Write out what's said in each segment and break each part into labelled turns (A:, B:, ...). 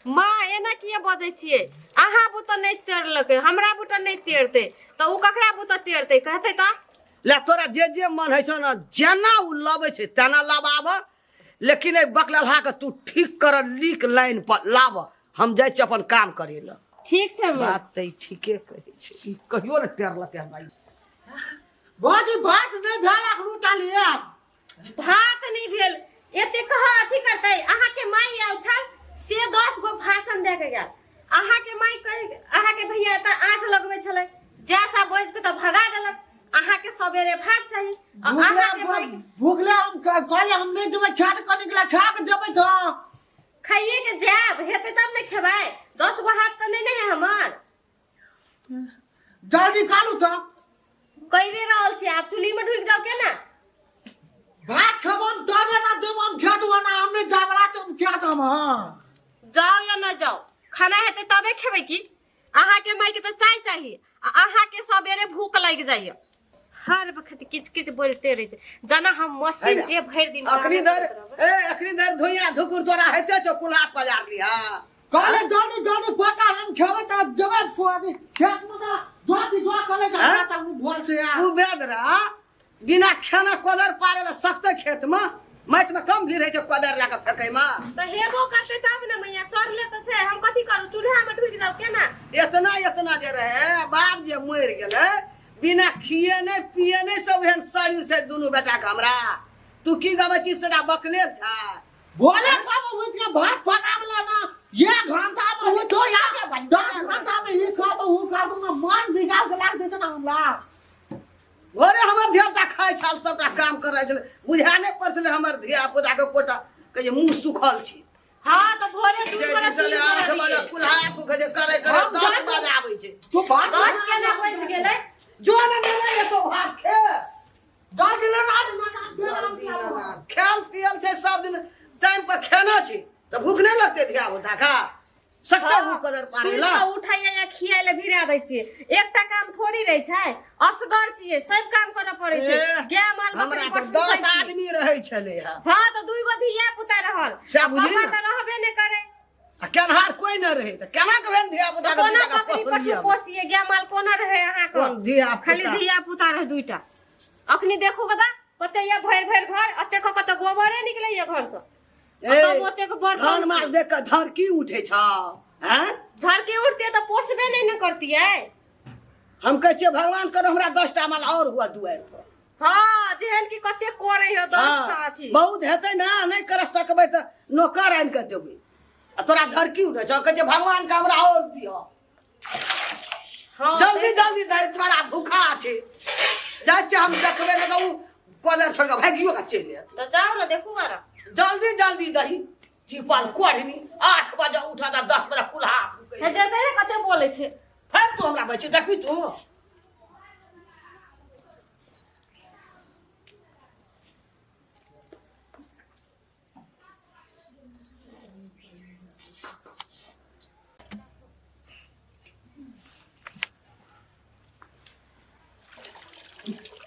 A: माँ एना किए बजै छियै अहाँ बुते नहि टेरलकै हमरा बुते नहि टेरतै तऽ ओ ककरा बुते टेरतै कहतै तऽ
B: ले तोरा जे जे मन होइ छौ ने जेना ओ लबै छै तेना लबाब लेकिन एहि बकलहा के तू ठीक कर लीक लाइन पर लाब हम जाइ छी अपन काम करे लए
A: ठीक छै माँ
B: बात तऽ ई ठीके कहै छै ई कहियो ने टेरलकै हमरा ई।
C: भौजी भात नहि भेल एखनो टाली आब
A: भात नहि भेल एते कहाँ अथी करतै अहाँके माई आयल छल से 10 गो भाषण दे के गेल अहाँके माई कह अहाँके भैया तऽ आँच लगबै छलै जैसा बोझ के तऽ भगा देलक अहाँके सवेरे भात चाही आ
C: भूखले
A: अहाँके माई
C: भूखले हम कहले हम नहि जेबै खाए कऽ निकला खा के जेबै तऽ
A: खाइए के जायब हेतै तब ने खेबै 10 गो हाथ तऽ नहि ने है हमर
C: जल्दी कालू तऽ
A: कहि रहल छी आब चूल्ही में ढुकि जाउ केना
C: भात खेबो हम तबे ना देबो हम खेत ना हम नहीं जाबरा तो हम क्या दाम हाँ
A: जाओ या न जाओ खाना हेतै तबे खेबै की अहाँके माई के तऽ चाय चाही आ अहाँके सवेरे भूख लागि जाइए हर वक्त किच किच बोलते रहै छै जेना हम मशीन जे भरि दिन
B: अखनी
A: कामे
B: धरि
A: करैत रहबै।
B: ए अखनी धरि धुइया धुकुर तोरा हेते छौ कुल्हा पजार लिहा
C: कहले जल्दी जल्दी पका हम खेबै तऽ जेबै फुआदी खेत में तऽ धोती धो कले जा
B: हाँ?
C: तऽ हम भोल से यार
B: तू बेद रहा बिना खाना कोदर पारे ला सकते खेत में माटि में कम भीड़ होइ छै कोदर लए कऽ फेकै में
A: तऽ हेबो करतै तब ने मैया चढ़ले तऽ छै हम कथी करू चूल्हा में ढुकि जाउ केना
B: इतना इतना जे रहे बाप जे मरि गेलै बिना खिए नहि पिए नहि सब एहन शरीर छै दुनू बेटाके हमरा तू की गबै छी सेटा बकलेल छै
C: बोले बाबू उठ के भात पकावला ना एक घंटा में हो तो यार 10 घंटा में ये खा तो वो खा तो ना मान बिगाड़ के लाग देते ना हमरा
B: घरे हमर धिया पुता खाइ छल सबटा काम करै छलै बुझा नहि पड़ै छलै हमर धिया पुताके कोटा कहै मुँह सुखल छै
A: हाँ तऽ भोरे दू
B: जे
A: गोरा
B: दिन छलै
A: तीन गोरा
B: 8 बजे
A: रहियै।
B: कुल्हा फूकै छै करे करे
C: हम
B: 10
C: जाके-
B: बजे आबै छै
C: तू भात
A: 10 केना बजि गेलै
B: जो ने नहि एतो भात खे
C: जल्दी ले ना ना ना
B: खायल पियल छै सब दिन टाइम पर खेना छै तऽ भूख नहि लगतै धिया पुता का सकता हूँ कदर पारे
A: सुति
B: ला
A: कऽ उठाइए या खियाइ लए भिरा दै छियै एकटा काम थोड़ी रहै छै असगर छियै सब काम करऽ पड़ै छै
B: ए,
A: गाय माल
B: हमरा
A: बकरी
B: पर
A: पशु
B: 10
A: सब छी।
B: आदमी रहै छलै हँ
A: हाँ तऽ दुई गो धिया पुता रहल
B: सएह
A: आ
B: बुझही
A: पापा
B: ने।
A: तऽ रहबे नहि करै
B: आ केनहार कोई नहि रहै तऽ केना के भेल धिया पुता
A: तऽ
B: के
A: कोना
B: दूटा के
A: बकरी
B: पोसलियै
A: पशु
B: हम?
A: पोसिए गाय माल कोना रहै अहाँके
B: कोन धिया
A: खाली
B: पुता?
A: धिया पुता रहै दुईटा अखनी देखू गदा कते ये भरि भरि घर अते कऽ कते गोबरे निकलैया घरसँ
B: ए,
A: तब ओतेक बर्तन
B: धान माल देख कऽ झरकी उठै छ हैं
A: झरकी उठतियै तऽ पोसबे नहि ने करतियै
B: हम कहै छियै भगवान करो हमरा 10टा माल और हुआ दुआरि पर
A: हँ जेहन कि कते करै है 10टा
B: हाँ,
A: अथी
B: बहुत हेतै ने नहि कर सकबै तऽ नौकर आनि कऽ देबै आ तोरा झरकी उठै छौ कहै छै भगवान के हमरा और दिअ
A: हँ
B: जल्दी जल्दी दे छोड़ा भूखा छै जाइ छियै हम देखबै ने तऽ ओ कोदर छोड़ कऽ भागियो कऽ चलि आयत
A: तऽ जाउ ने देखू आर
B: जल्दी जल्दी दही चिपल कोढ़नी 8 बजे उठत आ 10 बजे कुल्हा फूकै।
A: हे जेतै ने कते बोलै छै
B: फेर तू हमरा बैठ देखबी तू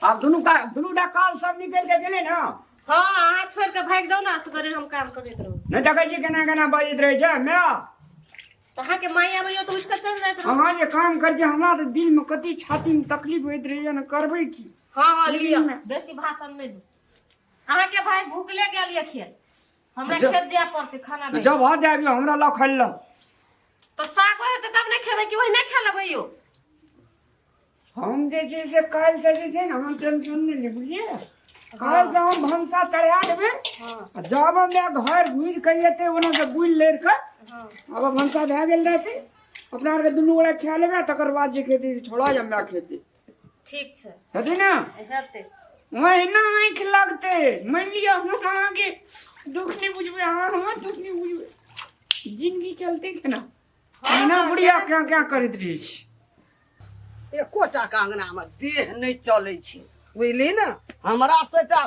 D: आब दुनू का दुनू टा काल सब निकलि के गेलै ने
A: हँ अहाँ छोड़ि कऽ भागि जाउ ने असगरे हम काम करैत रहू
D: नहि देखै छियै केना केना बजैत रहै छै माय
A: तऽ अहाँके माय आबैया तऽ उठि कऽ चलि जाइत रहू
D: अहाँ जे काम करै छियै हमरा तऽ दिलमे कति छातीमे तकलीफ होइत रहैए ने करबै की
A: हँ हँ लिअ
D: दिलमे
A: बेसी भाषण नहि दू अहाँके भाय भूखले गेल यऽ खेत हमरा
D: जब-
A: खेत जाय पड़तै खाना दै
D: जब हद आबि हमरा लऽ खेल
A: तऽ सागो हेतै तब ने खेबै कि ओहिना खा लेबै यौ
D: हम जे छै से काल्हिसँ जे छै ने हम टेंशन नहि लेब बुझलियै काल्हिसँ हम भनसा चढ़ा देबै आ जब हम घर घुरि कऽ एतै ओना से बुलि लड़ि कऽ आब भनसा भए गेल रहतै अपना आरके दुनू गोरा खा लेबै आ तकर बाद जे खेती छोड़ा जे हमरा खेती
A: ठीक छै
D: हेतै ने
A: हेतै
D: ओहिना आँखि लगतै मानि लिअ हम अहाँके दुःख नहि बुझबै अहाँ हमर दुःख नहि बुझबै जिनगी चलतै केना एना बुढ़िया क्या क्या करैत रहै छी
B: एकोटा के अंगनामे देह नहि चलै छै बुझली ने हमरा सेटा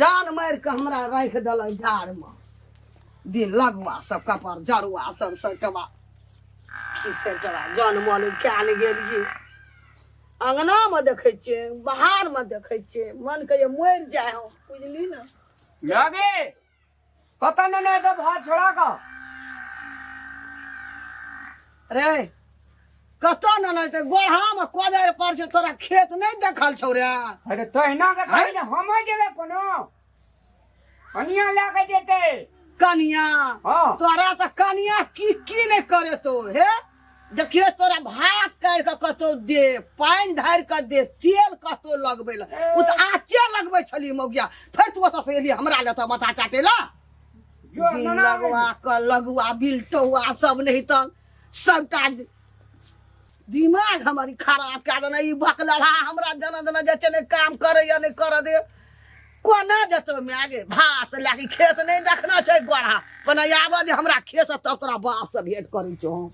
B: जान मारि कऽ हमरा राखि देलक झाड़मे दिन लगुआ सब कपार जरुआ सब सटवा की सटवा जान माल कए ने गेलियै अंगनामे देखै छियै बाहरमे देखै छियै मन कहियो मरि जाइ हम बुझली ने
D: लगे कतऽ ने नहि तऽ भात छोड़ा कऽ
B: रे कतऽ ने तऽ गोढ़ामे कोदारि पर छै तोरा खेत नहि देखल छौ रे।
D: अरे तहिना के कही ने, हमे जेबै कोनो कनिया लए के जेतै।
B: कनिया?
D: हाँ।
B: तोरा तऽ कनिया की की नहि करे तो। हे देखिए, तोरा भात काटि कऽ कतौ दे, पानि ढारि कऽ दे, तेल कतौ लगबै लए, ओ तऽ आचे लगबै छली मौगिया। फेर तू ओतऽ से एली हमरा लए तऽ माथा चाटे ला।
D: जो
B: दिन
D: नाना
B: लगवा कऽ लगुआ बिलटौआ सब नहीं तऽ सबटा दिमाग हमर ई खराब कए देने ई बकलहा। हमरा जेना जेना जाइ छै, नहि काम करैया, नहि करऽ दे। कोना जेतौ माय गे भात लए के? खेत नहि देखना छै गोढ़ा? पहिने आबऽ दे हमरा खेत से, तब तोरा बाप से भेंट करै छौ हम।